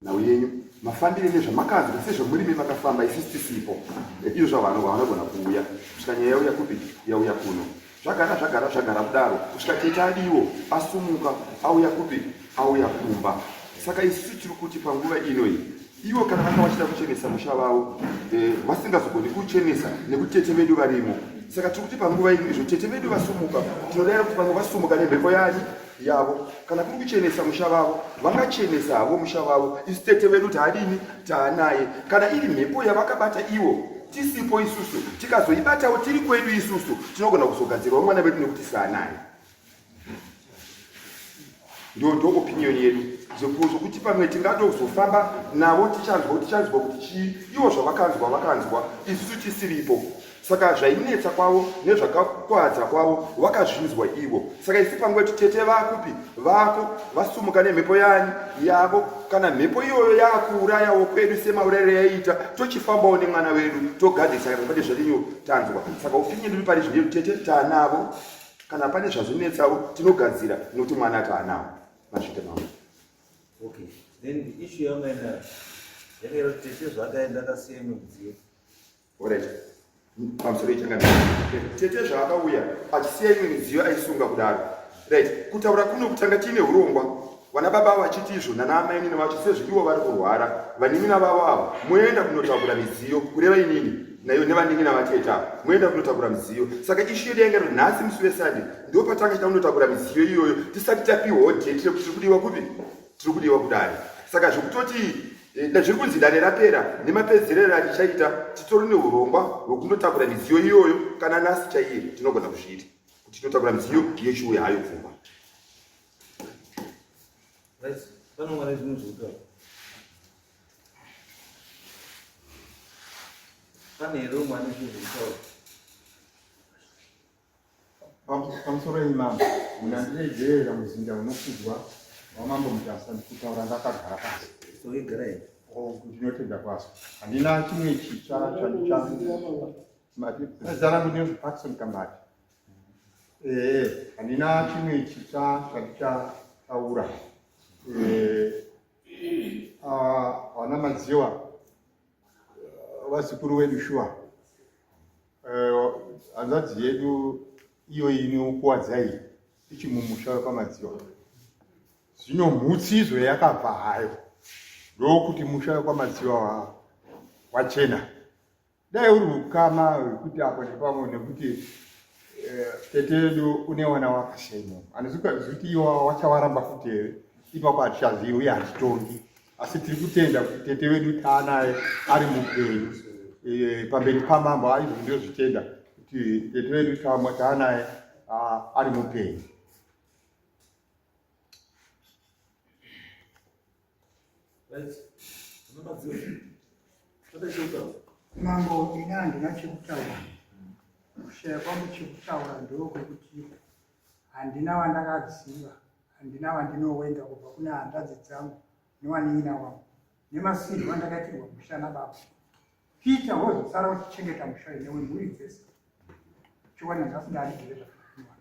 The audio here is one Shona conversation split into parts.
Nhau yenyu mafambire nezvamakanzwa sezvamurimi makafamba isusu tisipo izvo zvavanhu vavanogona kuuya kusvika nyaya yauya kupi yauya kuno zvagara zvagara zvagara kudaro kusvika tete adiwo asumuka auya kupi auya kumba saka isusu tiri kuti panguva inoyi ivo kana vanga vachida kuchenesa musha vavo eh, vasingazogoni kuchenesa nekuti tete vedu varimo saka tiri kuti panguva ino izvo tete vedu vasumuka tinodaira kuti vamwe vasumuka nemhepo yani yavo kana kuri kuchenesa musha vavo vangachenesa havo musha vavo isu tete vedu taadini taanaye kana iri mhepo yavakabata ivo tisipo isusu tikazoibatawo tiri kwedu isusu tinogona kuzogadzirwa mwana vedu nekuti saanaye ndo ndo opinion yedu zvokuti pamwe tingatozofamba navo tichanzwa tichanzwa kuti chii ivo zvavakanzwa vakanzwa isusu tisiripo saka zvainetsa kwavo nezvakakwadza kwavo vakazvinzwa ivo saka isu panguva yekuti tete vakupi vako vasumuka nemhepo yani yavo kana mhepo iyoyo yakuurayawo kwedu semaurayiro yaiita tochifambawo nemwana wedu togadzirisa kana pane zvatinyo tanzwa saka upinye ndiri pari zvino tete taanavo kana pane zvazonetsawo tinogadzira nokuti mwana taanawo mazvita mama okay then the issue yanga inayo yakaira kuti tete zvaakaenda akasiya imwe midziyo Alright. Pamusoro ichangamire. Tete zvaakauya achisiya imwe midziyo aisunga kudaro. Right. Kutaura kuno kutanga tiine hurongwa. Vana baba vachiti izvo nana amainini vacho sezvo ivo vari kurwara vanin'ina vavo ava moenda kunotakura midziyo kureva inini naiyo nevanin'ina vatete ava moenda kunotakura midziyo saka ishu yedu yanga iri nhasi musi wesunday ndopatanga chida kunotakura midziyo iyoyo tisati tapiwawo date rekuti tiri kudiwa kupi tiri kudiwa kudare saka zvekutoti Eh, zviri kunzi dare rapera nemapedzerero atichaita titori neurongwa hwekundotakura midziyo iyoyo kana nasi chaiye tinogona kuzviita kuti tinotakura midziyo yechiuya hayo kumba pane here umwe ane zvinhu zvekutaura Pamusoro yenyu mambo, munandiregerera muzinda unokudzwa wamambo Mutasa ndikutaura ndakagara pasi. Oh, ndinotenda kwazvo. Handina chimwe chitsva chandicha zita rangu ndinonzi Patson Kambati. Eh, handina chimwe chitsva chandichataura. Eh, ah, vana Madziwa vazukuru wedu shuwa Eh, hanzvadzi yedu iyo inokuwadza iyi ichimumusha wekwaMadziwa zvino mhutsizo yakabva hayo ndokuti musha wekwaMadziwa wachena dai uri ukama hwekuti apo nepamwe nekuti eh, tete yedu une wana wakasiya imomo anozviti iwa wachawaramba futi here ipapo hatichazivi uye hatitongi asi tiri kutenda kuti tete vedu taanaye ari mupenyu e, pamberi pamambo aizvo ndozvitenda kuti tete vedu taanaye ari mupenyu Mambo, ini handina chekutaura. Kushaya kwangu chekutaura ndokwekuti handina wandakaziva handina wandinowenga kubva kune hanzvadzi dzangu newanin'ina wangu nemasiirwo andakaitirwa musha nababa peter wozosara uchichengeta musha uyu newe mhuri dzese chokwadi nhasi ndaandigere zvakanaka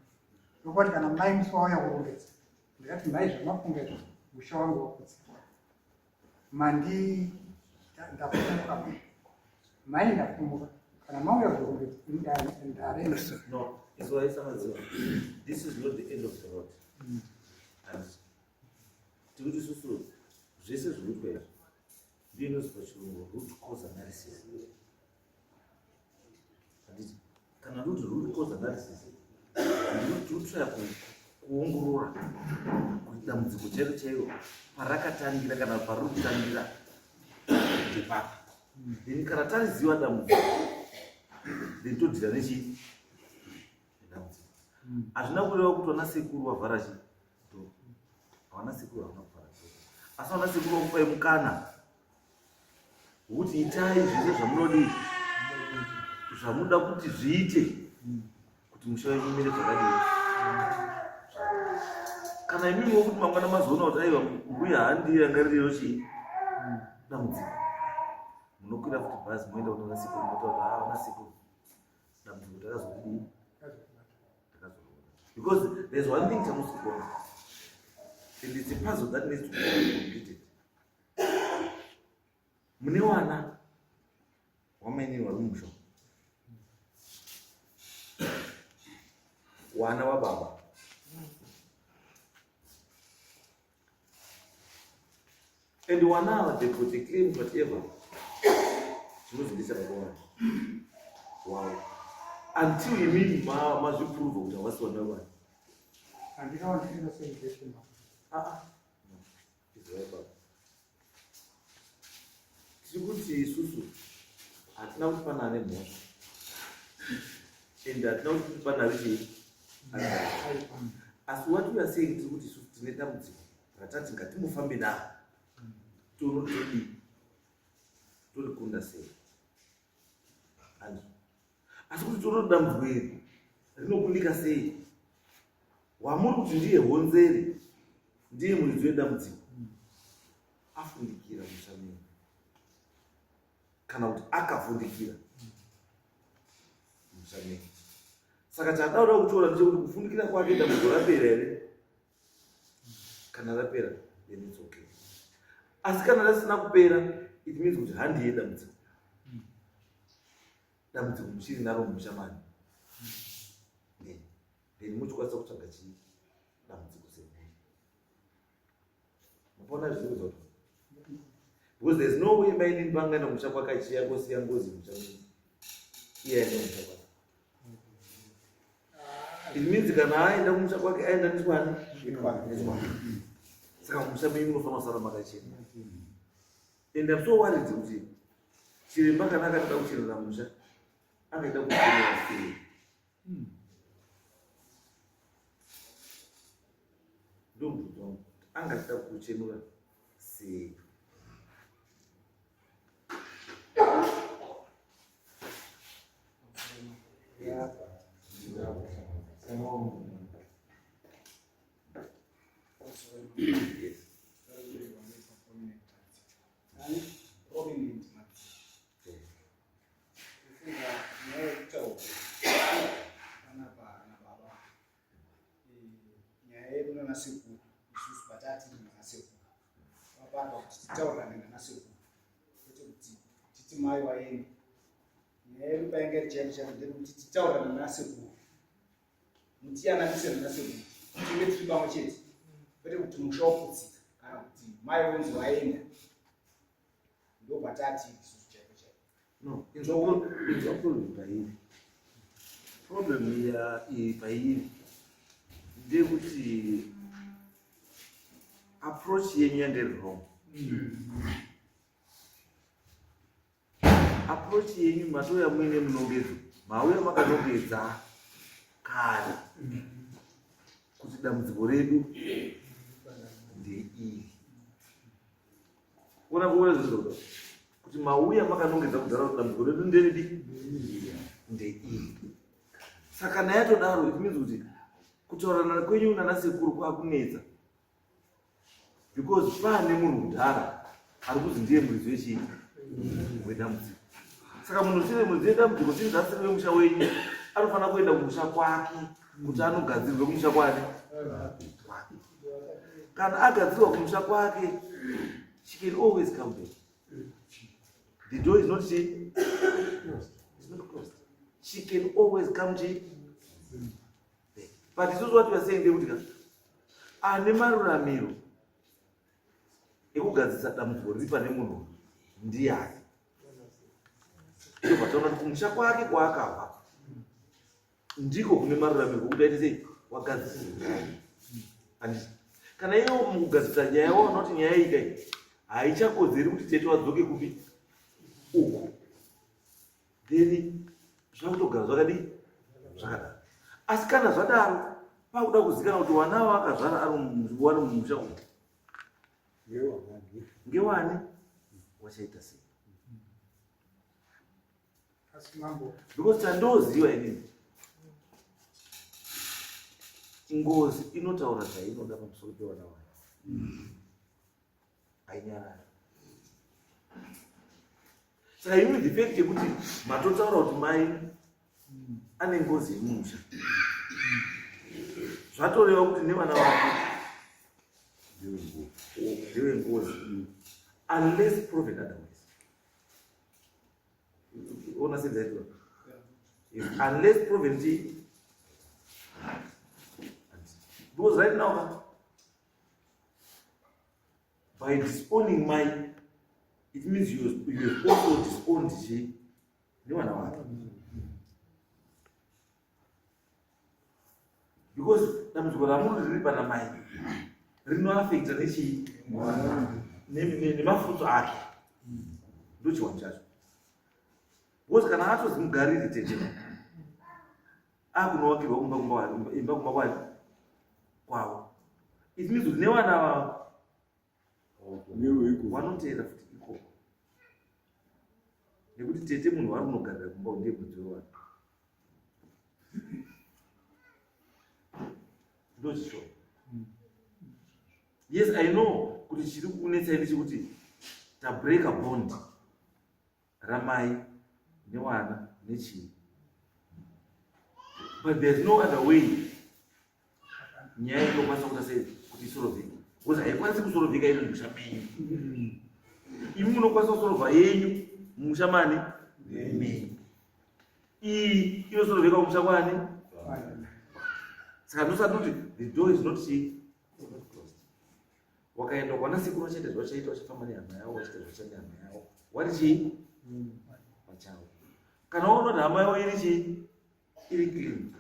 ndokuti kana mai musi wauya kurongedza ndakati mai zvamafunga izvo musha wangu wakudzikwa mandi ndafumuka mai ndafumuka kana mauya kuzorongedza ndarema no izwaisamadziwa this is not the end of the road mm. and tikuti isusu zvese zviri kuitwa izvi ndiyo inonzi pachirungu root cause analysis handiti kana ndoti root cause analysis ndinotraya kuongorora kuti dambudziko chairo chairo parakatangira kana pariri kutangira ndepapi then kana tariziva dambudziko then todhira nechii nedambudziko hazvina kureva kuti vana sekuru vavhara chii havana sekuru havana kuvhara asi vana sekuru vakupai mukana wekuti itai zvese zvamunodii zvamuda kuti zviite kuti musha wenyu umire zvakadii kana imimi wokuti mangwana mazoona kuti aiwa mbuya handiye yanga ririyo chii dambudziko munokwira futi bhazi moenda kunana sekuru motaura kuti haa vana sekuru dambudziko takazodii takazoroora because there's one thing chamusi kuona and it's a puzzle that needs to be completed. Mune wana wamainini wari mumusha, wana wababa. And wana ava, they put a claim whatever chinozindisa baba wavo wavo until imimi mazviprova kuti havasi vana vevana. Handina wandinoita seizveshe. Ah, ah. Izwai baba, tiri kuti isusu hatina kuti pana ane mhosva and hatina kuti pana ari chii, asi what we are saying, tiri kuti isusu tine dambudziko ratati ngatimufambe naro, tono todii, torikunda sei. Handizvo? Asi kuti tono dambudziko iri rinokundika sei, wamuri kuti ndiye honzeri, ndiye muridzi wedambudziko, afundikira musha menyu kana kuti akafundikira musha menyu. Saka chadaoda kutora ndechekuti kufundikira kwake, dambudziko rapera here? Kana rapera, then it's okay. Asi kana rasina kupera, it means kuti handiye dambudziko, dambudziko muchiri naro mumusha mani, then muchikwanisa kutsvaga chii dambudziko semhuri. Mapona zviri kuzoto, because there's no way mainini pangaenda kumusha kwakachiya kosiya ngozi musha menyu, iye aenda kumusha kwake. It means kana aenda kumusha kwake, aenda nechwani nechwani. Saka mumusha menyu munofanira kusara makachena. And I'm so worried kuti chiremba kana akatida kuchenera musha, angaita kuchenera sei? Ndomubvunzo wangu, angatida kuchenura sei? Yes. Prominent. Kufunga nyaya yekutaura panapa nababa, nyaya yedu nanasekuru, isusu patatiri nanasekuru vapapa kuti titaurirane nanasekuru, kwete kuti titi mai waenda. Nyaya yedu painga iri chaipo chaipo ndekuti titaurirane nanasekuru, mutiyananise nanasekuru, tinge tiri pamwe chete, kwete kuti musha waputsika kana kuti mai wenzi waenda. Ndo patatiri isusu chaipo chaipo. No, inzwa problem pairi. Problem ya iyi pairi ndeyekuti approach yenyu yange iri wrong. Approach yenyu, matouya muine munongedzo, mauya makanongedza kare kuti dambudziko redu ndeiri. Ona kuona zvizvo kuti mauya makanongedza kudhara kuti dambudziko redu nderidi, ndeiri. Saka kana yatodaro, it means kuti kutaurirana kwenyu nanasekuru kwakunetsa, because pane munhu kudhara ari kuzi ndiye muridzi wechii, wedambudziko. Saka munhu usiri muridzi wedambudziko, sinzi asiri wemusha wenyu, anofanira kuenda kumusha kwake kuti anogadzirwe kumusha kwake. Kwake kana agadzirwa kumusha kwake, she can always come back. The door is not she, it's not closed. She can always come to back. But isusu what we are saying ndekuti ka ane maruramiro ekugadzirisa dambudziko riri pane munhu ndiyani? Ndobva taona kuti kumusha kwake kwaakabva ndiko kune maruramiro kokuti aite sei, wagadzirisa nyaya. Handiti kana iye mukugadzirisa nyaya waona kuti nyaya iyi kai haichakodzeri kuti tete wadzoke kupi uku, then zvakutogara zvakadii, zvakadaro. Asi kana zvadaro, pakuda kuzikana kuti wana waakazvara ari wari mumusha umu ngewani, wachaita sei? Asi mambo, because chandoziva inini, ngozi inotaura zvainoda pamusoro pevana vayo, hainyarari. Saka imwe the fact yekuti matotaura kuti mai ane ngozi yemumusha, zvatoreva kuti nevana vake ndevengozi, unless proven otherwise. Ona senzaitwa. Yes, unless proven chi. Because right now, by disowning mai, it means you, you have also disowned chi nevana vake. Because dambudziko ramuri riri pana mai rinoafecta nechii nemafutso ake ndochiwani chacho because kana atozi mugariri tete akunowakirwa kumba kumba imba kumba kwani kwavo it means kuti nevana vavo vanoteera futi ikoko nekuti tete munhu vari kunogarira kumba ndiye mudzi wevanhu ndozvisho yes i know kuti chiri kukunetsai ndechekuti tabreaka bond ramai newana nechii but there's no other way nyaya inokwanisa kuita sei kuti isorovheke because haikwanisi kusorovheka iri musha menyu imi munokwanisa kusorovha yenyu mumusha mani menyu iyi inosorovheka kumusha kwani saka ndosati kuti the door is not closed wakaenda kwana sekuru vachaita zvachaita vachafamba nehama yavo vachiita zvacha nehama yavo wari chii pachavo kana waona kuti hama yavo iri chii iri clean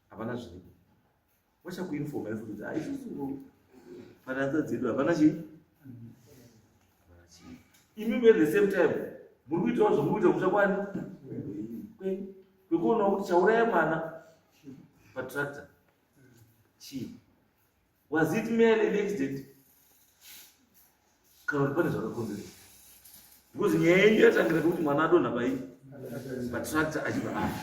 hapana zviripo vachakuinfoma futi kuti ah, isusu panatsa dzedu hapana chii hapana chii imimi at the same time muri kuitawo zvamuri kuita kumusha kwani kwekuonawo kuti chauraya mwana patractor chii Was it merely an accident? Kana kuti pane zvakakonzeresa? Because nyaya yenyu yatangira pekuti mwana adonha pai patractor achibva afa.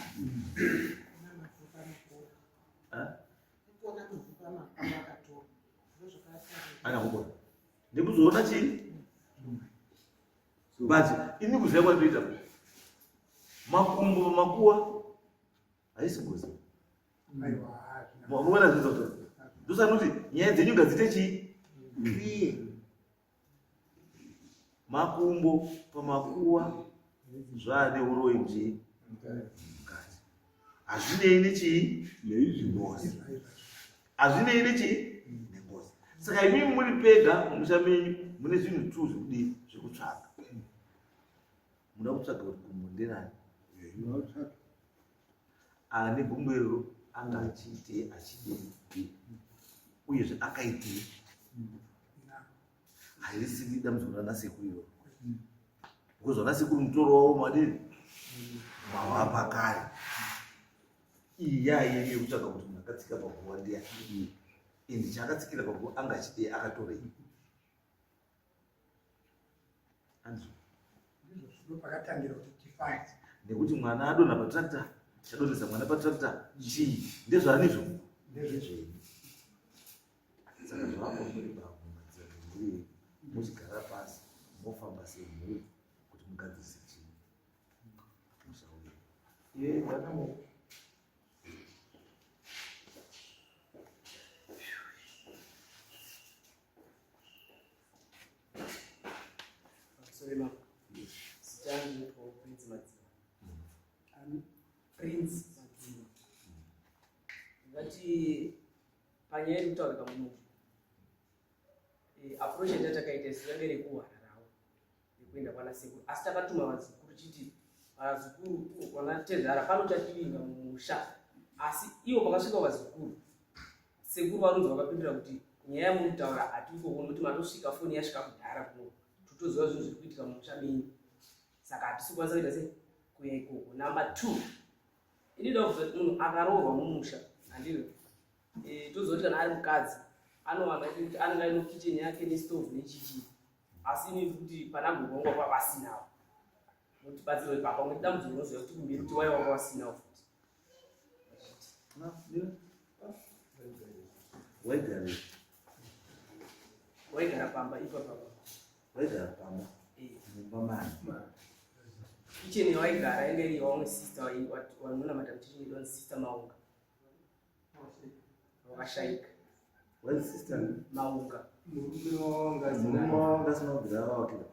Akakukona. Ndikuzoona chii? But ini kuziva kwandinoita makumbo makuwa haisi ngozi. Muona zvinhu zvacho. Ndosanoti nyaya dzenyu ngadziite chii? Clear. Makumbo pamakuwa zvaane uroyi muchii? Mukati. Hazvinei nechii? Nengozi. Hazvinei nechii? Nengozi. Saka imimi muri pega mumusha menyu mune zvinhu tu zvekudii zvekutsvaga. Muda kutsvaga kuti gumbo nderani? Ane gumbo iroro anga achiitei achidei uyezve akaitei hairisiri dambudziko ranasekuru iroro because vanasekuru mutoro wavo madini mawapa kare iyi yaiye yekutsvaga kuti munhu akatsika paguva ndiyani and chaakatsikira paguva anga achidei akatorei Nekuti mwana adonha patractor, chadonhesa mwana patractor chii? Ndezvaanizvo? Ndezvenyu. Saka zvavako muri bambo madzimai mhuri muchigara pasi mofamba semhuri kuti mugadzirise chii musha uyu. Iye mwana Sorry, ma'am. Zita rangu ndinotwa Prince Madziva. Prince Madziva. Ndingati panyaya iri kutaurika muno eh, approach yatakaita isu yange rekuhararawo yekuenda kwana sekuru asi takatuma vazukuru chiti vazukuru vana tezvara pano chativinga mumusha asi ivo pakasvika vazukuru Sekuru vanonzi vakapindura kuti nyaya yamuri kutaura hatiiko nokuti matosvika foni yasvika kudhara kuno totoziva zvinhu zviri kuitika mumusha menyu saka hatisi kukwanisa kuita sei kuya ikoko number two ini ndoda kuziva kuti munhu akaroorwa mumusha handiro e, toziva kuti kana ari mukadzi anowana kuti anenge aine kitchen yake nestove nechichi asi ini kuti pana gogo wangu wanga vasinawo motibatsira ipapa unge dambudziko unoziva kuti kumberi kuti wai wanga vasinawo futi Waigara waigara pamba ipapa waigara pamba eh. mumba mani kitchen yawaigara yange iri wamwe sister wanonamata muchechi yedu sister Maunga wakashaika Well, sister Maunga murume wanga asina kubvira avakirwa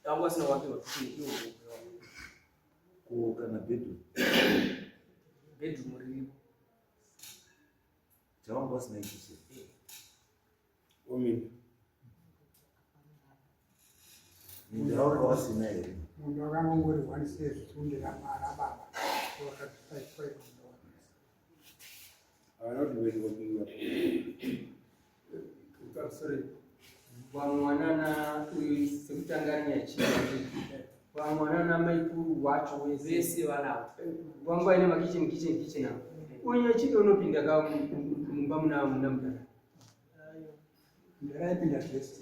wanga asina kuvakirwa kitchen iwo Ko kana bedroom? Bedroom riripo. Chavanga vasina kitchen. Ominda. Minda wanga wasina here? Munhu akangongori one sezvitunde rababa wakatisaiswa. Havana kuti weti wabiwa. Sorry. Vamwe wanana uyu sekutanga ari nyachii. Vamwe wanana maikuru wacho wese. Vese vanavo. Wangu aine makitchen kitchen kitchen avo. Uyu nyachii unopinda ka mumba muna muna mudhara. Mudhara aipinda zvese.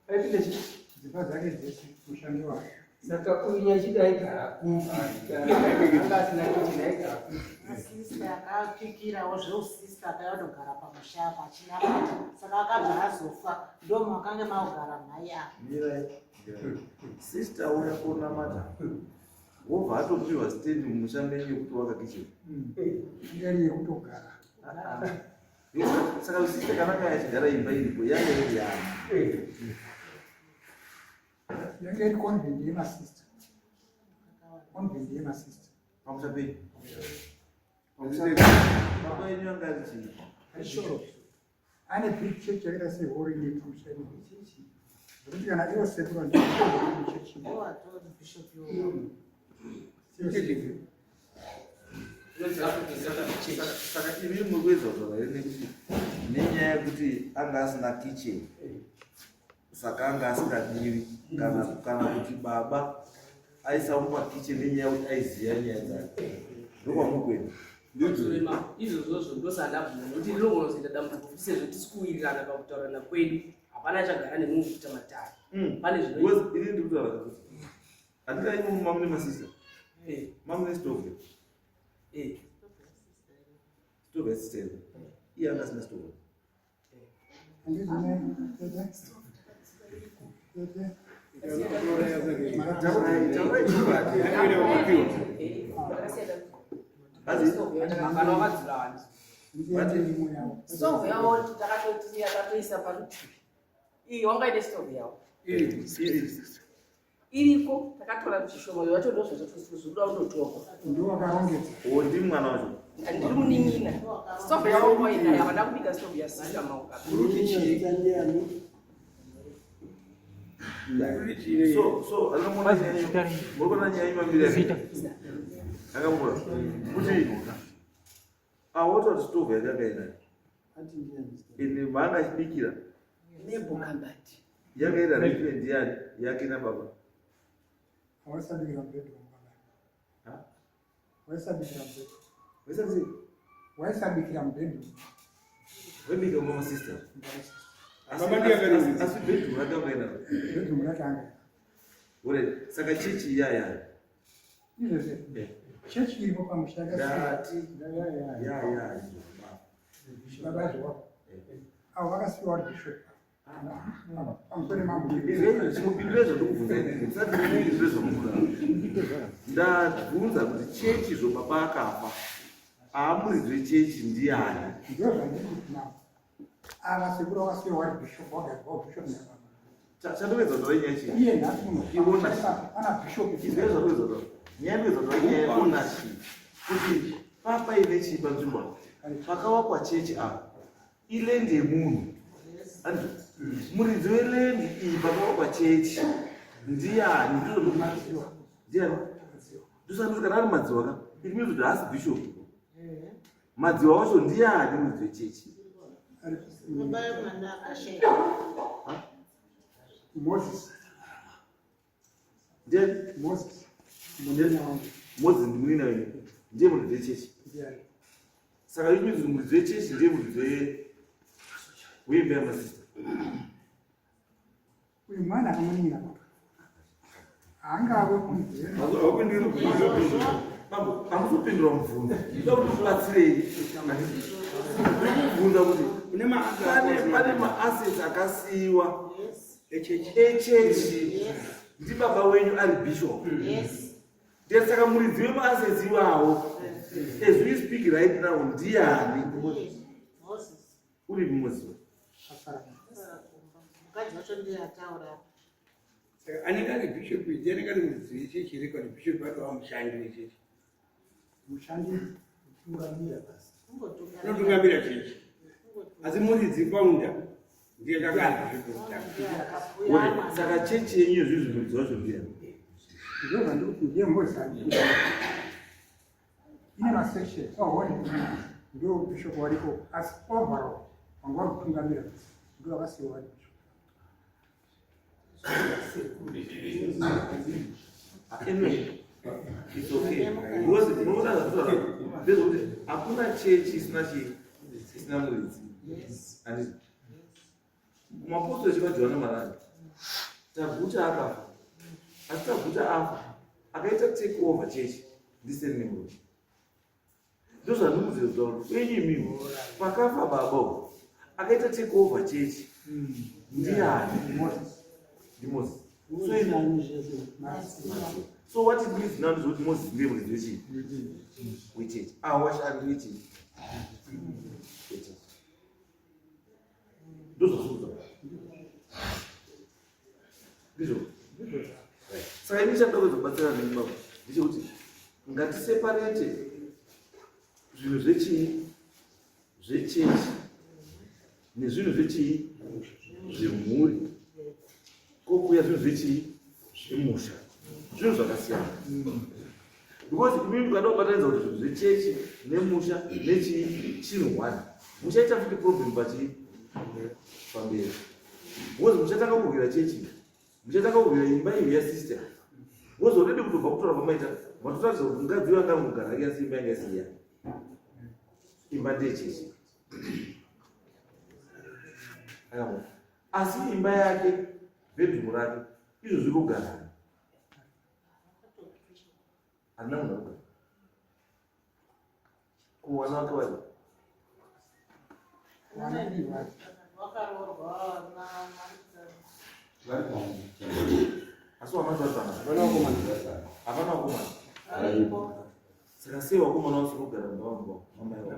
Aipinda chii? Dzimba dzake dzese mushandi wake. Saka uyu nyachida aigara kupi? Anga asina kitchen aigara kupi? Masista akapikirawo zveusista akauya kutogara pamusha apa achinamata saka akabva azofa ndomakange makugara mhai apa. Mirai. Sister uya konamata. Wobva atopiwa stand mumusha menyu yekuti waka kitchen. Ingari yekutogara. Saka sister kana kaya achigara imba iripo yanga iri yani. Yanga iri convent yemasista. Convent yemasista. Pamusha penyu. Pamusha baba yenyu anga ari chii? Shoro. Ane big church yakaita sehoro ine pamusha ino. Zvekuti kana ivo sekuru chechi. Owatori bishop iwowo. Saka imi muri kuedza kutaura here nekuti nenyaya yekuti anga asina kitchen saka anga asingadiwi kana kana kuti baba aisamupa kitchen nenyaya yekuti aiziva nyaya dzake ndokwamuri kuenda. Izvozvozvo ndosandabvuma nekuti rinogona kuzoita dambudziko futi sezvo tisi kuwirirana pakutaurirana kwedu. Hapana achagara nemumwe kuita matare. Pane zvinoita. Ini ndiri kutaura kuti handidai imomo mamune masista mamune stove. Stove yasista here? Iye anga asina stove. Stove yavo takatoisa parutivi. Iyi wanga ine stove yavo. Iriko takatora zvishoma zvacho ndozvazvikuda kundotorwa. Ndiwo wakarongedza. O ndimi mwana wacho. Ndiri munin'ina. Stove yavo kwainayo havana kubika stove yasista mauka. So so anomuona nyaya muri kuona nyaya imambiri yake. Akamura kuti awota kuti stove yakanga inayo. Ine maanga achibikira Nebhokambati. yanga iri arrangement yani yake nababa. Waisabikira mubedroom baba. Ha? Waisabikira mubedroom. Waisabikira? Waisabikira mubedroom. Webika mama sister. Baba ndiye akarongedza. Asi bedroom rake anga inaro. Bedroom rake anga. Ore saka chechi iya ya. Izvozvo. Chechi iripo pamusha Ndati. Ya Ya ya. Baba zvavo. Avo vakasiyiwa vari bishop. Pamusoro mambo. Chimupindure zvandikubvunza inini. Ndisati ndipindure zvamukuda. Ndabvunza kuti chechi zvo baba akafa. Aamuridzi wechechi ndiani? Ndizvo zvandiri kuti navo. Ava sekuru vakasiyiwa vari bishop vagadzwa bishop nababa. Chandowedza kutaura inyaya chii? Iye nhasi muno. Iwona. Ana bishop. Izvo zvandowedza kutaura. Nyaya ndowedza kutaura inyaya yeownership. Kuti papa ine chii panzvimbo apa? Pakavakwa chechi apa. Iland yemunhu. Muridzi weland iyi pakavakwa chechi ndiani? Ndiani? Ndosati kana ari Madziwa ka? It means kuti haasi bishop. Madziwa wacho ndiani muridzi wechechi? Baba yemwana akashaika. Moses. Ndiani? Moses. Munina wangu. Moses ndi munina wenyu. Ndiye muridzi wechechi. Ndiani? Saka it means muridzi wechechi ndiye muridzi weimba yamasista. Uyu mwana akamunin'ina baba. Haangave muridzi. Mambo, hamuzopindura mubvunzo. Ndoda kuti mubatsirei. Ndiri kubvunza kuti pane maassets akasiyiwa echechi ndibaba wenyu ari bishop. Ndiye saka muridzi wemaassets iwawo as we speak right now ndiani? Moses. Uri Moses. Mukadzi wacho ndiye ataura apa. Saka anenge ari bishop ndiye anenge ari muridzi wechechi here kana bishop atova mushandi wechechi? Mushandi kutungamira basi. Unotungamira chechi. Asi muridzi founder ndiye akanga ari bishop wekutanga. Saka chechi yenyu izvizvi muridzi wacho ndiye. Ndobva ndikuti ndiye Mozambique. Ine masection ohone ndo bishop wariko asi overall vanga vari kutungamira ndo vakasiwa vari bishop. Anyway, it's okay. Because unoona zvataura ndezvekuti hakuna chechi isina chii isina muridzi. Handiti? Kumapostori chivajohana marani Taguta akafa. Asi Taguta afa akaita take over chechi ndiStanley Muroi. Ndozvandikuziva kutaura kuti kwenyu imimi pakafa baba uyu akaita take over chechi ndiani? NdiMoses. So so what it means now ndezvekuti Moses ndiye muridzi wechii? Wechechi. Awashandi wechii? Wechechi. Ndozvazvikuta. Ndizvo. Saka ini chatoda kuzobatsira nemi baba ndechekuti ngatiseparate zvinhu zvechii zvechechi nezvinhu zvechii zvemhuri kokuya zvinhu zvechii zvemusha zvinhu zvakasiyana because imimi mukada kubatanidza kuti zvinhu zvechechi nemusha nechii chinhu one muchaita futi problem pachii pamberi because muchatanga kurwira chechi muchatanga kurwira imba iyo yasister because already kutobva kutora kwamaita matotaridza kuti mukadzi uyo anga ari kugara ake asi imba yanga isiri yake imba ndeyechechi asi imba yake bedroom rake izvo zviri kugara handina munhu akugara kuwana wake wari asi wamati vari panapa hapana vakomana saka sei vakomana vasiri kugara mumba vambo mamai vavo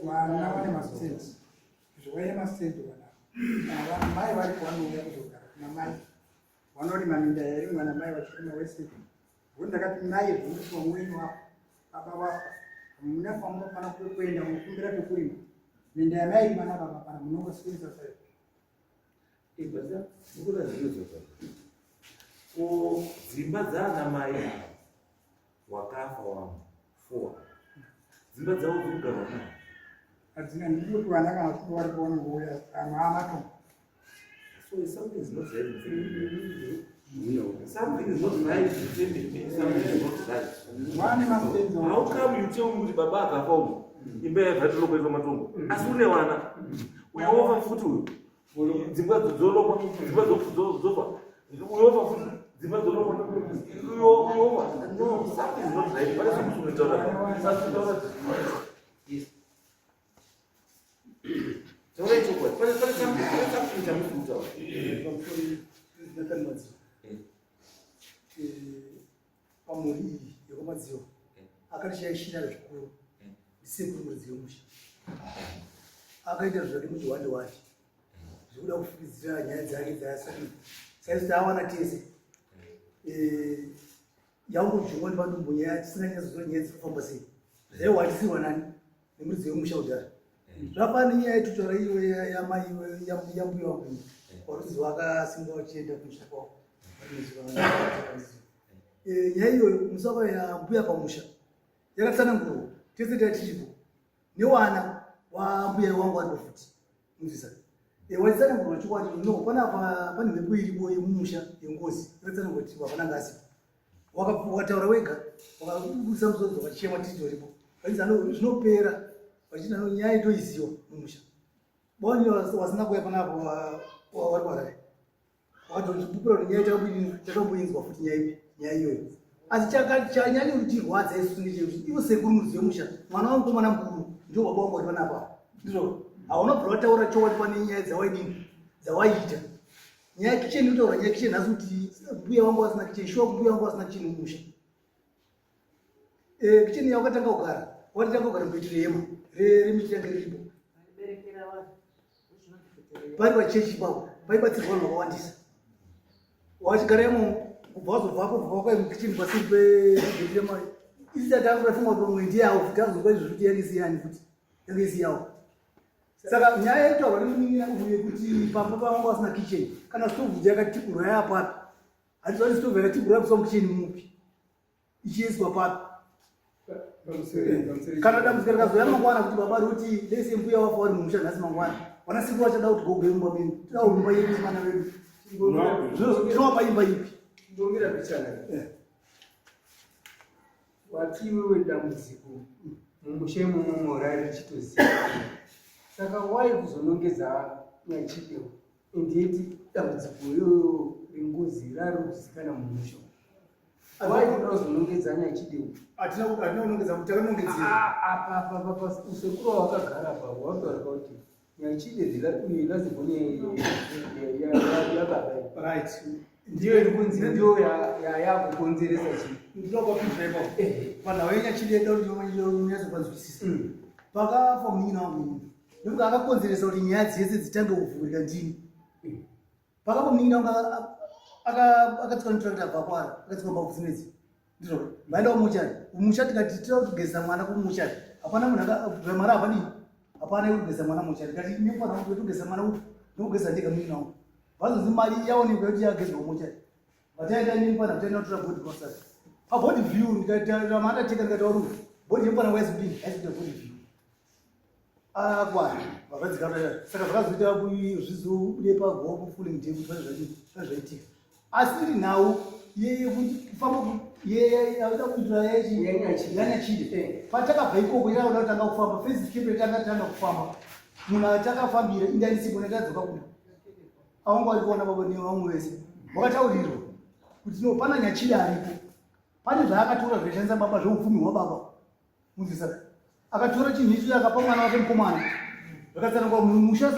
vana vane mastendi izvo vaine mastendi vana mai varipo vanouya kuzogara kuna mai Vanorima minda yairimwa namai vachirima wese. Ngokuti ndakati mai zvinokuti vamweni wafa, baba wafa. Hamuna kwamunofanira kuenda munokumbira pekurima. Minda yamairima nababa pana munongosiirisa sai. Ibata nikuda zvinozoka. Ko dzimba dzaana mai ava wakafa wangu four. Dzimba dzavo dzikugarwa nani? Hadzina ndikuti vana kana vachinge varipo vanongouya amwe amatongo. So something is not right in family. No. Something is not right in family. Something is not right. Vane masenzo. How come you tell me kuti baba akafa uyu? Imba yabva kuitwa matongo. Asi une vana. Uyu wofa futi uyu. Dzimba dzolokwa, dzimba dzofa. Uyu wofa futi, dzimba dzolokwa. Uyu wofa. No, something is not right. Pane something unotaura. Something unotaura. Yes. Taurai chokwadi. Pane pane something pane something chamusi kutaura. Nathan Madziwa. Pamhuri iyi yekwaMadziwa akatishaishira zvikuru ndisekuru muridzi wemusha akaita zvake muchihwande wake zvekuda kufukidzira nyaya dzake dzaasati saizi taawana tese yangojungwa nepadumbu nyaya tisina nyatsoziva nyaya dziri kufamba sei zvaiwatisirwa nani nemuridzi wemusha kudhara zvafana nenyaya yetutaura iwe yamai iwe yambuya wangu iyi warudzi wakasimba vachienda kumusha kwavo eh, nyaya iyoyo musaka yambuya pamusha yakatsanangurwa tese tatichipo newana wambuya wangu aripo futi Muzisa. Eh, waitsanangurwa chokwadi no panapa pane mhepo iripo yemumusha yengozi yakatsanangurwa kuti hapana ngazi. Wakataura wega wakabudisa musodzi wakachema titoripo. Vainzi ano zvinopera vachiti ano nyaya itoiziwa mumusha. Boni wasina kuuya panapa wari kuHarare. Wakatozvipupura kuti nyaya takamboinzwa futi nyaya ipi nyaya iyoyo. Asi chanyanya kutirwadza isu ndechekuti ivo sekuru muridzi wemusha mwana wangu komana mukuru ndio baba wangu vari panapa. Ndizvo hauna kubvira wataura chokwadi pane nyaya dzawaidini dzawaiita. Nyaya kitchen inotaura nyaya kitchen nhasi kuti mbuya wangu vasina kitchen shuwa mbuya wangu vasina kitchen mumusha. Eh, kitchen yakatanga kugara watanga kugara mubheti rehema remiti yange riripo. Pari pachechi ipapo paibatsirwa vanhu vakawandisa. Wachigara imomo kubva wazobvapo kubva wakauya mukicheni pasiri pegeti remai. Isi tatakutofunga kuti pamwe ndiyawo futi tazonzwa izvo kuti yange isiyani futi yange isiyawo. Saka nyaya yaitaurwa nemunin'ina uyu yekuti pamba pavanga vasina kitchen kana stove yakatikurwa yapapi hatizvati stove yakatikurwa yakuiswa mukicheni mupi ichiiswa papi kana dambudziko rikazouya mangwana kuti baba roti dese mbuya wafa wari mumusha nhasi mangwana vana sekuru vachada kuti gogo yemumba medu toda imba yedu semana vedu tinovapa imba ipi ndomira pichana eh. Wati iwewe dambudziko mumusha imomo morari richitoziva saka wai kuzonongedza nyachideo and yet dambudziko iyoyo rengozi rari kuzikana mumusha wai kuda kuzonongedza nyachideo hatina kunongedza kuti takanongedzera apa apa apa usekuru wakagara apa wataurika kuti Nyachide uyu lazigone yababa right ndiyo iri kunzi ndiyo yakukonzeresa chii ndinokapindura ipapo panhau yenyachide da kuti unyatsopanzwisisa mm. pakafa munin'ina wangu ini nekuti akakonzeresa kuti nyaya dzese dzitange kuvhurika ndini mm. Pakapo munin'ina wangu akatsika netractor abva kwara akatsika mbabvu dzinedzi ndizvo vaenda kumuchari kumusha tikati tira kugeza mwana kumuchari hapana munhu mari hapadii hapana yekugeza mwana muchari tikati nefana kuti togeza mwana upi ndokugeza ndega munin'ina wangu vazonzi mari yaonekwa yekuti yagezwa kumuchari vataenda nefana kuti taenda kutora body process pabody view ndikati ramandateka ndikati warume body yemufana wangu haizikudini haizikuita body view akwana vakadzikama saka zvakazoita zvizobude pagopo fuling day kuti pane zvaitika asi iri nhau yekufamba yauda kuitira yanyachide eh. patakabva ikoko yauda kutanga kufamba first step yatanga tanga kufamba munhu atakafambira indanisipo netadzoka kuno awanga vari kuona baba nevamwe vese wakataurirwa kuti no pana nyachide aripo pane zvaakatora zvaishandisa baba zveupfumi hwababa Mudzisa akatora chinhu ichi akapa mwana wake mukomana zvakatsanangura musha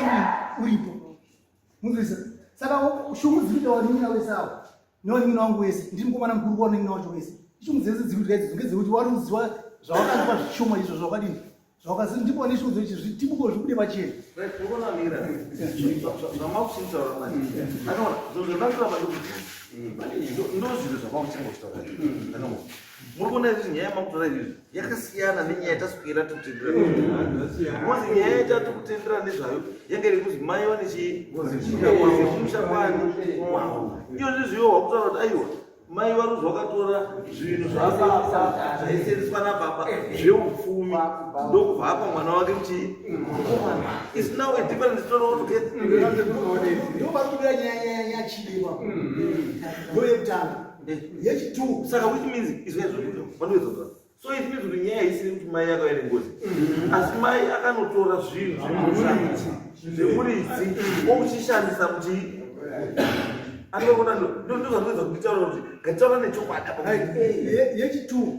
uripo mudzisa saka shungu dziri kuita vanin'ina wese avo nevanin'ina wangu wese ndiri mukomana mukuru kuvanin'ina wacho wese shungu dzese dziri kuita idzodzo ngedzekuti wari kuziva zvawakaziva zvishoma izvo zvawakadini zvawakazi ndipo pane shungu dzekuti zvitibuko zvibude pachena zvamakuchitaura manje anoona zvandakura ndozvinhu zvamakuchanga kuchitaura muri kuona izvi nyaya yamakutora izvi yakasiyana nenyaya yataswera tikutendera because nyaya yatatikutendera nezvayo yanga iri kuzi mai vane chii kumusha kwani wavo iyo zvezviyo wakutaura kuti aiwa mai varuzi vakatora zvinhu zvababa zvaisenzeswa nababa zveupfumi ndokubva apa mwana wake kuti is now a different story altogether ndovari kuda nyaya yachidiwa ndoyekutanga yechitu saka which means izvaizvozvo so it means kuti nyaya isiri kuti mai akauya nengozi mm-hmm. asi mai akanotora zvinhu zvemuridzi okuchishandisa kuti ndozvandinoedza kunditaura kuti ngatitaura nechokwadi apa yechitu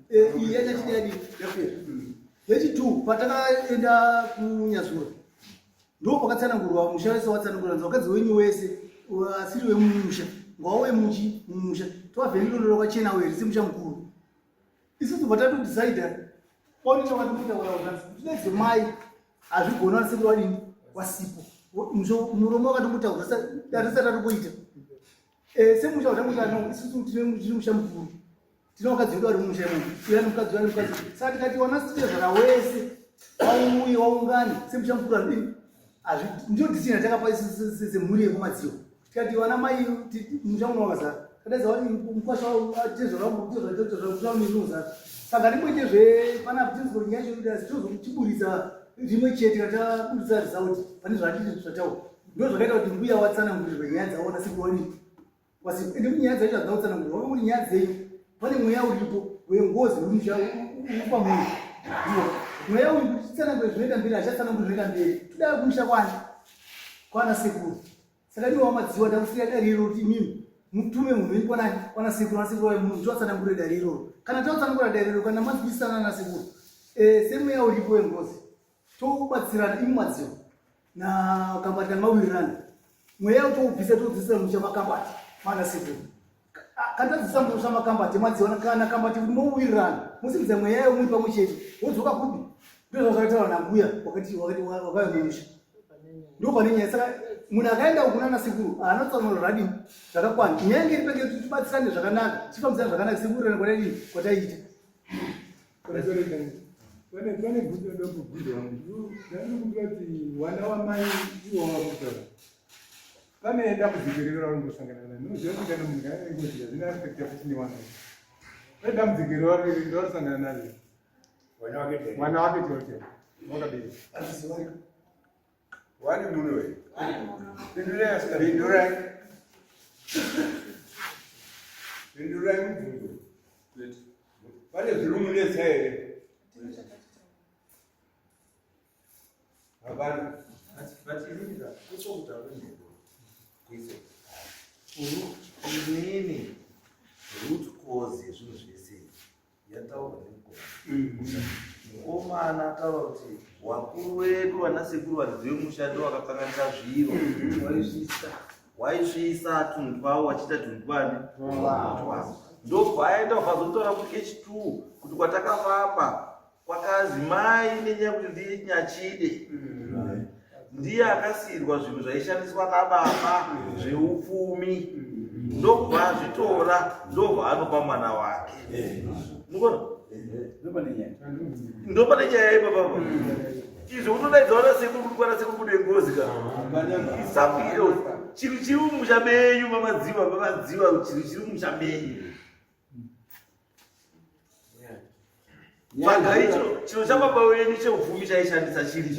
eh, iyi yachachidadi yapera yechitu patakaenda kunyazura Ndipo pakatsanangurwa musha wese watsanangurwa nzi wakadzi wenyu wese asiri wemumusha ngwauye muchi mumusha tovavheniro rwakachena uye risi musha mukuru isusu bva tatodecida onita vatimutaura kuti tinedze mai hazvigona vasekuru vadini wasipo muromo wakatombotaura datisati tatomboita eh, semusha watangoita no isusu tine musha mukuru tine vakadzi vedu vari mumusha imomo uya nemukadzi uya nemukadzi saka tikati wana sitezvara wese wauye waungane semusha mukuru azvidini ndiyo decision yatakapa semhuri yekumadziro tikati wana mai musha muno wakazara kadaidza mukwasha tezvara tezvara unozara saka rimboite zve panapa tinozonyaya tozotiburitsa rimwe chete kataburitsa result pane zvatiti zvataura ndo zvakaita kuti mbuya watsanangurirwe nyaya dzaona sekuwani Wasi ende nyaya dzacho hadzina kutsanangurwa vanga kuti nyaya dzenyu pane mweya uripo wengozi uri musha uri pamuri mweya uyu kuti titsanangure zvinoita mberi hachatsananguri zvinoita mberi toda kumusha kwani kwana sekuru saka iwe wamadziwa ndakusiya dare iroro kuti imimi mutume munhu wenyu kwanani kwana sekuru ana sekuru vaye munhu tiwatsanangure dare iroro kana tawatsanangura dare iroro kana manzwisisana na sekuru eh, semweya uripo wengozi tobatsirana imi madziwa nakambati kana mawirirana mweya utoubvisa toudzisira musha makambati mana sekuru kandadzisa musha makambati madziwa kana kambati kuti mowirirana mosimudza mweya yomuri pamwe chete wodzoka kupi ndozvazvakataura nambuya wakati wakati wakauya mumusha ndo pane nyaya saka Munhu akaenda uku nana sekuru haana kutsanangura zvadini zvakakwana. Nyaya inge iri penge kuti tibatsirane zvakanaka, tifambidzane zvakanaka sekuwirirana kwataidini kwataiita. Pane pane bvunzo ndombobvunza wangu. Ndinokumbira kuti wana wamai iwo wakutaura. Pane dambudziko rero raurimbosangana naro. Unoziva kuti kana munhu kana ngozi hazvina affect futi newana. Pane dambudziko rero rauri naro. Mwana wake chero chero. Wakabereka. Wari muno here? Pindurai asikana. Pindurai. Pindurai mubvunzo. Pane zviri munetsa here? Hapana. But inini ka kuso kutaura nhedo kuiso. Inini root cause yezvinhu zvese yataurwa nemukoma mukomana ataura kuti wakuru wedu vanasekuru varidzi vemusha ndo vakakanganisa zviro waisvisa tunhu twavo wachiita tunhu twani twavo ndobva aenda ukazotaura kuti h two kuti kwatakafamba kwakazi mai nenyaya kuti ndiye nyachide ndiye akasiirwa zvinhu zvaishandiswa nababa zveupfumi ndobva azvitora ndobva anopa mwana wake mukona ndopane nyaya ipapapa izvo utodaidza vana sekuru kuti kwana sekuru kune ngozi ka something else chinhu chiri mumusha menyu mamadziwa mamadziwa chinhu chiri mumusha menyu Tsvaga icho chiro chababa wenyu cheupfumi chaishandisa chiri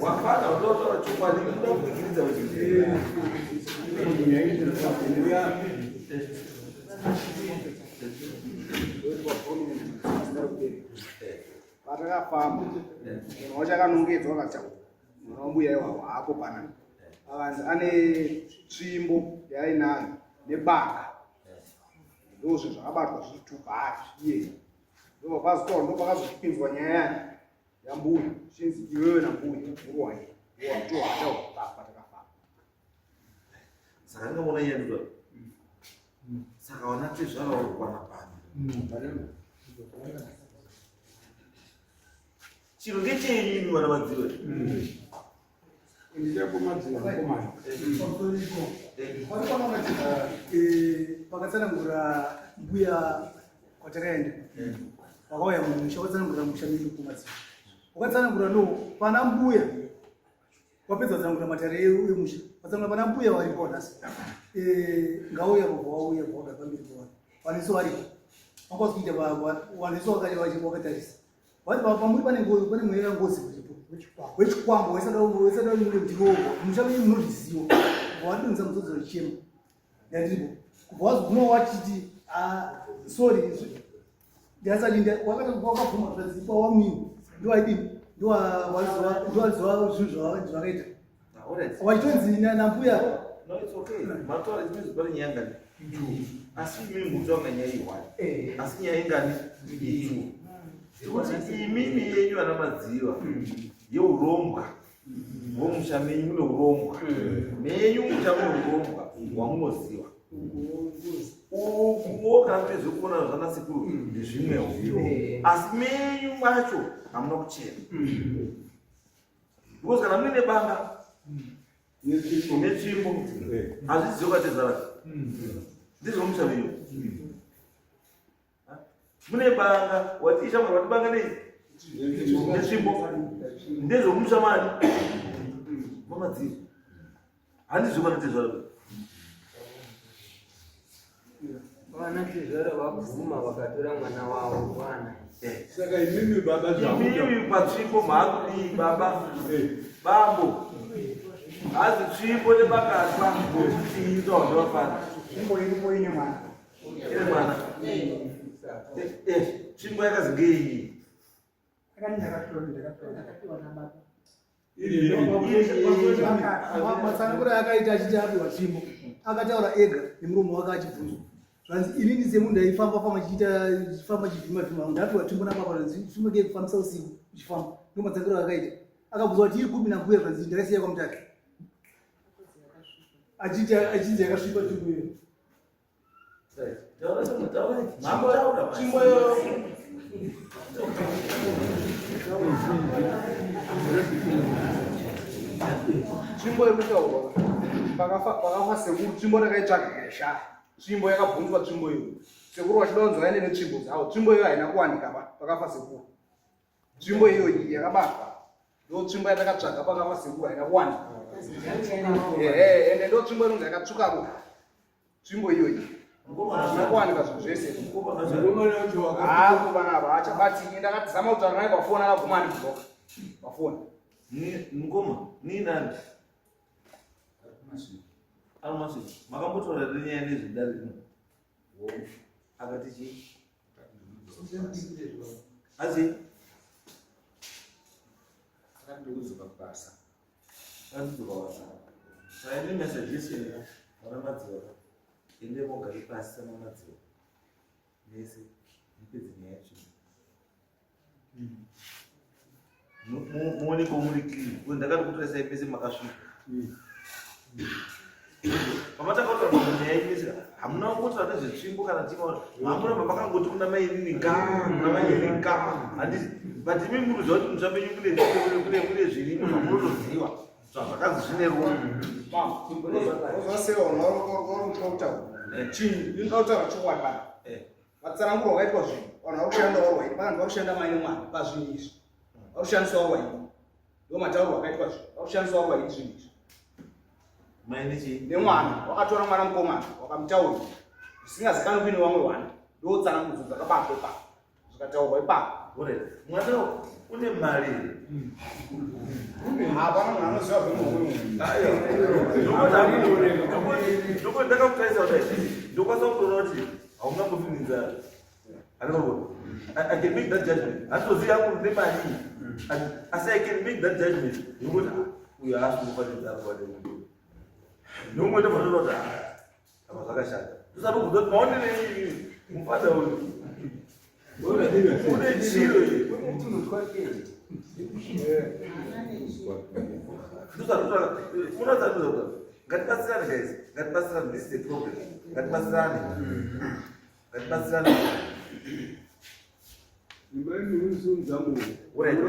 wafana utotaura chokwadi kuda kuikiridza kuti Patakafamba munhu wacho akanongedzwa akati mwana wambuya iwawo haako panapa akanzi ane tsvimbo yaainayo nebanga ndozvo zvakabatwa zvichitupa ari iye ndopakazotaura ndopakazopinzwa nyaya yani yambuya zvichinzi iwewe nambuya muruwai ndoatohatapatakafamba Saka ndingaona iye ndizvo. Saka wana tezvara wakukwana pano. Chiro ngechenyu imi vana vadziwe. Pakatsanangura mbuya kwatakaenda wakauya mumusha wakatsanangura musha medu kumadziro wakatsanangura no pana mbuya Wapedza kutsanangura matare emusha, watsanangura pana mbuya varipo nhasi. Eh, ngauya vobva wauya bva wagara pamberi pevanhu. Vanhu varipo. Vakwazi kuita vanhu wakatarisa. Vati pamuri pane ngozi, pane mweya ngozi uripo. Wechikwambo wesada wesada mune ndirohwa. Musha menyu munozviziva. Wadonza muzodzo wechema. Ndandiripo. Kubva wazoguma wachiti ah sorry ndasati wakabvuma zvazipa wamini ndowaidini ndowaiziva zvinhu zvavakaita wachitonzi nambuya asi imimi mutaura nyaya ihwani eh. asi nyaya ingani itu tikuti imimi yenyu ana madziva yeurombwa vomusha menyu mune urombwa menyu musha mune urombwa hwamunoziva ukuwo kana kuti zvekuona zvana sekuru ndezvimwewo asi menyu macho hamuna kuchena because kana muine banga netsvimbo hazvizivo katezvara ndizvo musha menyu mune banga wati shamwari wati banga nei netsvimbo ndezvomusha mani mamadziri handizvo kana tezvara vana tezvara vabvuma vakatora mwana wavo vana eh. saka imimi baba imimi patsvimbo maakudii baba eh. bambo hazi tsvimbo nebakatwa tiitoazvavafana tsvimbo iripo ine mwana Ine mwana. Eh, eh, tsvimbo yakazi ngeiyi. Matsanangura akaita achiti apiwa tsvimbo akataura ega nemuromo wake achibvunzwa zvanzi inini semunhu ndaifamba famba chichiita chifamba chivhima vhima ndapiwa tsvimbo nababa zvanzi tsvimbo ngeye kufambisa usiku uchifamba ndo matsanangura akaita akabvunzwa kuti iri kupi nambuya zvanzi ndakasiya kwamutake achiti achinzi yakasvipa tsvimbo iyo. Tsvimbo yekutaurwa pakafa sekuru tsvimbo rakaitsvaga ikaishaya tsvimbo yakabvunzwa tsvimbo iyo sekuru vachida kunzi vaende netsvimbo dzavo tsvimbo iyo haina kuwanika pa pakafa sekuru tsvimbo iyoyi yakabatwa ndo tsvimbo yatakatsvaga pakafa sekuru haina kuwanika ehe ende ndo tsvimbo inonzi yakatsvukako tsvimbo iyoyi Zvakuwanika zvinhu zvese. Hapo bana ava haachabati. Ndakazama kutaura naye pafoni akaguma andiblock pafoni. Mukoma, ni nani? Ari masviko. Makambotaura here nyaya nezvedare rino? Akati chii? Azi? Akati ndikudzoka kubasa. Saka suggestion vana madziva ende mogare pasi sana madziva mese mupedze nyaya yacho muoneke muri clean because ndakati kutoresai pese makasvika pamatakautaura nyaya yenyu hamuna kungotaura nezvetsvimbo kana chii hamuna pamakangoti kuna mainini ka kuna mainini ka handiti but imi munoziva kuti musha menyu mune mune mune zvirimo zvamunotoziva zvazvakanzi zvine ruo kutaura chokwadi bana vatsanangurwa vakaitwa zvinhu vanhu vari kushanda varwaini vanhu vari kushanda mai nemwana pazvinhu izvi vari kushandiswa varwaini ndo mataurwa akaitwa zvinhu vari kushandiswa varwaini zvinhu izvi nemwana wakatora mwana mukomana wakamutaurira zvisingazikanwi kuine vamwe vana ndo tsanangudzo dzakabatwa ipapo zvikataurwa ipapo mwana une mari hapana munhu anoziva zvemuhomwe ndakakutarisa kudai ndokwanisa kutoona kuti hauna kufinidza I can make that judgment. Handitozivi yangu ndine mari asi I can make that judgment yekuti ah, uyu haasi kufanidza kuwane neumwe ndobva kuti ah, apa zvakashata ndosati kubvunza kuti maonere enyu mufada uyu une chiro ngatibatsirane guys ngatibatsirane this is a problem ngatibatsirane ngatibatsirane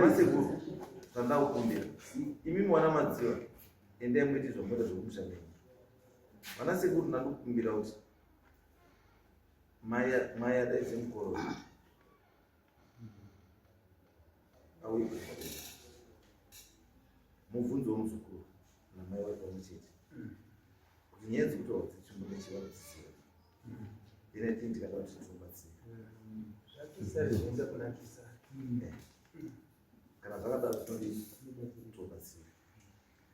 masekuru zvandakukumbira imi mwana madziva endai muite zvamunoita zvekumusha menyu vana sekuru ndandokumbira kuti mai adaidze mukororo auye mubvunzo womuzukuru namai wake pamwe chete kuti nyaya dzekutaura dzetsvimbo nechivanhu dziziva then i think tikada kuti tinobatsira kana zvakadaro tinodii tobatsira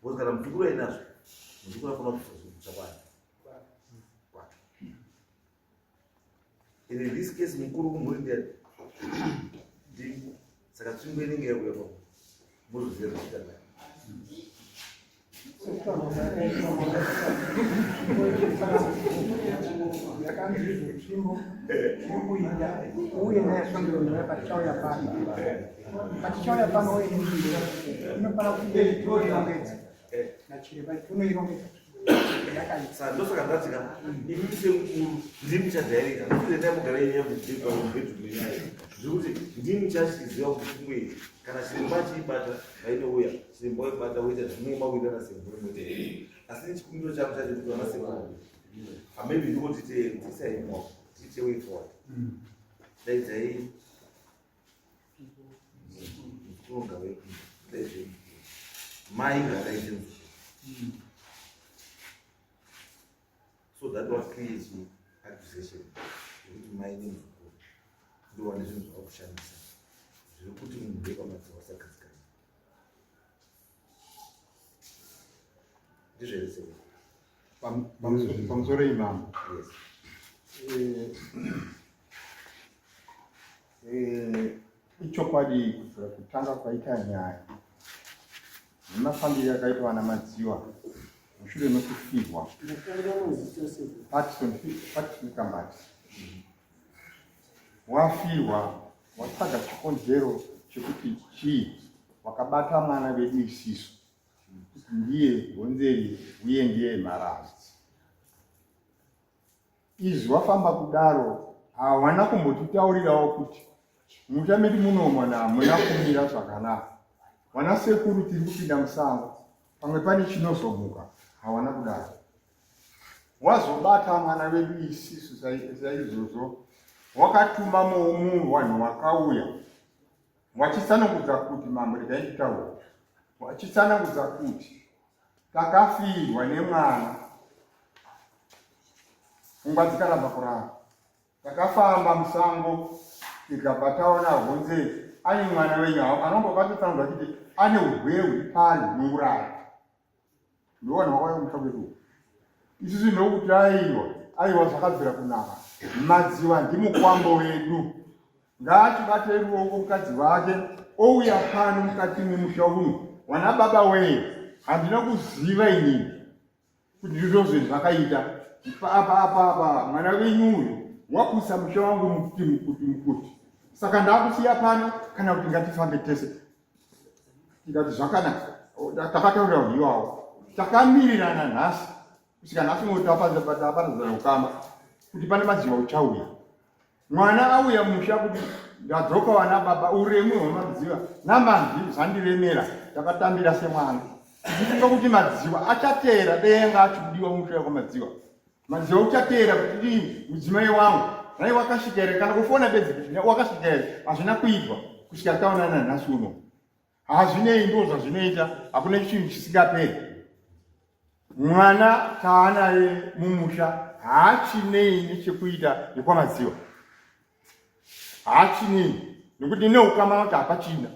because kana muzukuru ainazvo muzukuru afana kuzokutsva kwake kwake and in this case mukuru kumhuri ndiani ndini saka tsvimbo inenge yakuya pa mozoziva zvekuita nayo yakanzi tsvimbo iri kuinda uye naye svondo rinouya patichauya pano patichauya pano uye nenzvimbo inofanira kuti toirongedza nachiremba tonoirongedza Saka ndosaka ndati ka imi semukuru ndimi muchadhairika nokuti endai mugara yenyaya mubedroom yenyaya zvekuti ndimi muchachiziva kuti pfungwa iyi kana chiremba achiibata vainouya chiremba waibata woita zvinenge makuita nasekuru moita asi chikumbiro changu chacho kuti vana sekuru maybe ndiko tiite tiisai maoko tiite way forward daidzai muzukuru ngave daidzai mai ngadaidze muzukuru so that was create accusation yekuti mai nemuzukuru ndowane zvinhu zvavakushandisa zviri kuti munhu wekwamadziwa asagadzikana ndizvo here sekuru Pamusoro imambo. Yes. Eh, eh, ichokwadi kubvira kutanga kwaita nyaya nemafambiro akaita vana Madziwa mushure mekufirwa Patson Kambati wafirwa watsvaga chikonzero chekuti chii wakabata mwana vedu isisu ndiye honzeri uye ndiye mharadzi. Izvi wafamba kudaro hawana kumbotitaurirawo kuti musha medu muno mwana hamuna kumira zvakanaka. Wana sekuru tiri kupinda musango pamwe pane chinozomuka hawana kudaro. Wazobata mwana wedu isisu saizvozvo wakatuma munhu vanhu wakauya wachitsanangudza kuti mambo regai nditaure wachitsanangudza kuti takafirwa nemwana pfungwa dzikaramba kurara takafamba musango tikabva taona honze ane mwana wenyu anongovatotsanangudza kuti ane urwere huri pari hunouraya Ndowana wakauya kumusha kwedu. Isusu ndokuti aiwa, aiwa zvakabvira kunaka. Madziwa ndimukwambo wedu. Ngaachibate ruoko mukadzi wake ouya pano mukati memusha uno. Wana baba wee, handina kuziva inini kuti ndizvo zvinhu zvakaita. Apa apa apa mwana wenyu uyu wakusa musha wangu mukuti mukuti mukuti. Saka ndakusiya pano kana kuti ngatifambe tese. Tikati zvakanaka, takataurira vanhu iwawo, takamirirana nhasi kusvika nhasi uno taparadzana ukama kuti pane madziva uchauya. Mwana auya musha kuti ndadzoka wana baba, uremu hwemadziva namanzwi zvandiremera, takatambira semwana tichifunga kuti madziva achateera dai anga achikudiwa musha kwamadziva Madziva uchateera kuti dii mudzimai wangu nhai wakasvika here kana kufona bedzi kuti wakasvika here hazvina kuitwa kusvika taonana nhasi uno hazvinei ndo zvazvinoita hakuna chinhu chisingaperi mwana taanaye mumusha haachinei nechekuita nekwamadziwa haachinei nekuti neukama wacho hapachina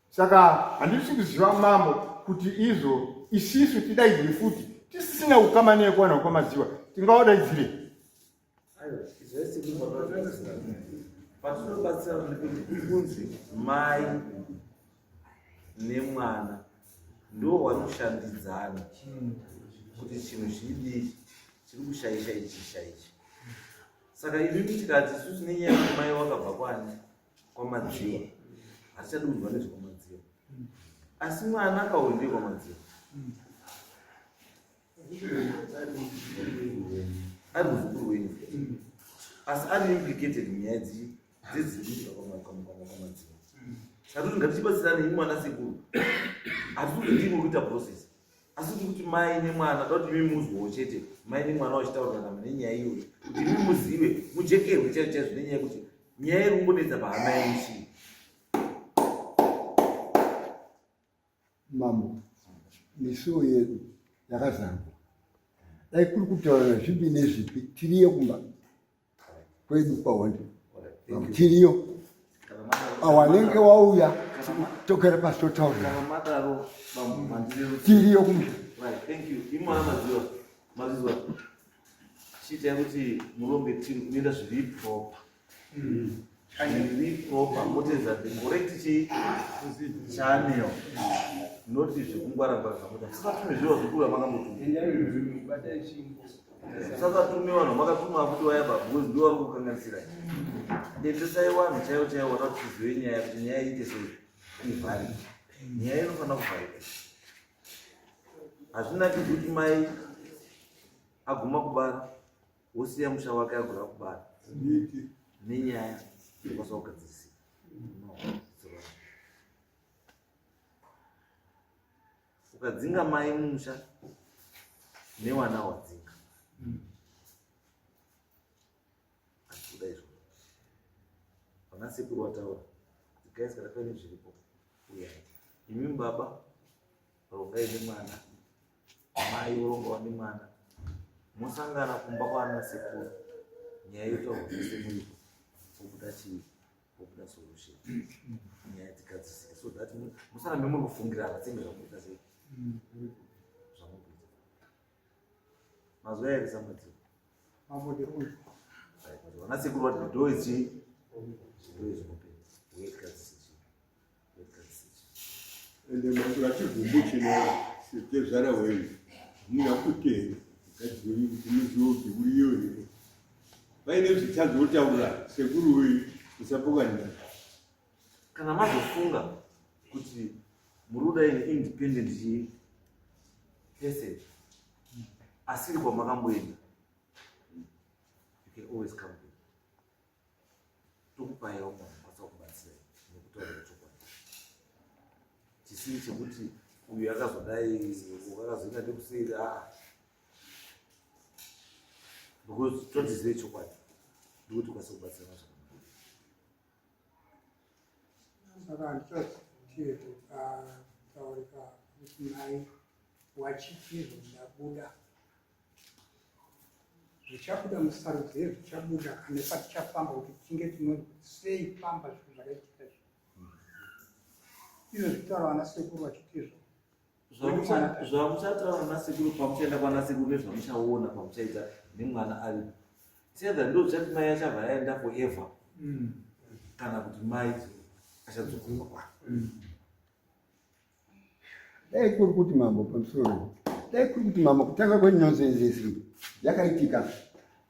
Saka handisi kuziva mambo kuti izvo isisu tidaidzire futi tisisina ukama neyekuwana kwamadziwa tingawadaidzire. Patinobatsira ndekuti kunzi mai nemwana ndo wanoshandidzana kuti chinhu chidii chiri kushaisha ichi shaishi. Saka imi tikati isusu nenyaya yekuti mai wakabva kwani kwamadziwa hatichadi kunzwa nezvekwamadziwa asi mwana akauya ndiye kwamadziwa ari muzukuru wenyu asi ari implicated munyaya dzedziri kuitika kwamadziwa saka toti ngatichibatsirane imi mwana sekuru hatisi kuti ndimi kuita process asi kuti kuti mai nemwana da kuti imi muzwewo chete mai nemwana vachitaurirana nenyaya iyoyo kuti imi muzive mujekerwe chaizvo chaizvo nenyaya yekuti nyaya iri kungonetsa pahama yenyu chii Mambo, misuo yedu yakazarurwa. Dai kuri kutaurana zvipi nezvipi, tiriyo kumba kwedu kwaHonde, tiriyo. Awanenge wauya togara pasi totaura, tiriyo kumusha. Chiitai kuti muronge team inoita zviri proper. Zviri proper motedza the correct chi channel not zvekungwara ngwara zvamuda. Musatume zviro zvekura makambotuma. Musatume vanhu makatuma futi vaya ba because ndivo vari kukanganisira. Endesai vanhu chaivo chaivo vada kuti tizive nyaya kuti nyaya iite sei ivharike. Nyaya inofanira kuvharika. Hazvinakidzi kuti mai aguma kubara wosiya musha wake agura kubara nenyaya inokwanisa kugadzirisika ukadzinga mai mumusha newana wadzinga Hatikuda izvo. Vana sekuru wataura. Guys kana paine zviripo uyai. Imi baba rongai nemwana. Mai vorongawo nemwana. Mosangana kumba kwaana sekuru. Nyaya yotaurwa mese muripo. Pobuda chii? Pobuda solution. Nyaya dzigadzisike so that musarambe muri kufungirana senge zvamukuita sei? Zvamukuita. Mazwa here samadziro? Vana sekuru vati the door is chii? The door is open. Wait kadzisije. Wait kadzisije. Ende matura chigumbu chino setezvara wenyu muna kutenda mukadzi wenyu kuti muzive kuti uriyo here. Paine zvitazotaura sekuru wenyu musapokanira. Kana mazofunga kuti muri kuda an independent chii person asiri kwamakamboenda. You can always come back. Tokupai vamwe vanokwanisa kubatsirai nekutaura chokwadi chisiri chekuti uyu akazodai akazoenda nekuseri aa because totizive chokwadi ndikuti kwanisa kubatsirana zvakanaka. Saka handichazivi pataurika kuti mai wachitizvo ndabuda zvichabuda musarudzo yezvichabuda kana patichafamba kuti tinge tinonzi kuti sei famba zvinhu zvakaitika izvi izvo zvitaura vana sekuru vachitizvo Zvamuchataura nasekuru pamuchaenda kwanasekuru nezvamuchaona pamuchaita nemwana aripo together ndo zvichati mai achabva yaenda forever kana kuti mai achadzoka kumba kwake. Dai kuri kuti mambo pamusoro, dai kuri kuti mambo kutanga kwenyonzenzesi yakaitika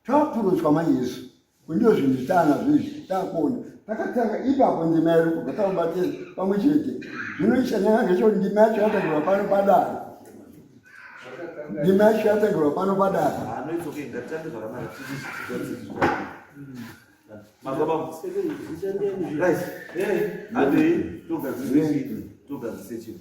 tapurutswa manje isu kundiyo zvinhu zvitaanazvo izvi takuona takatanga ipapo ndima yedu kubva taubate pamwe chete zvino chanyanga ngechekuti ndima yacho yatangirwa pano padare ndima yacho yatangirwa pano padare. Ah, no, it's okay. Ngatitambe zvakanaka. Mababa. Right. Hey, handei togadzise chinhu. Togadzise chinhu.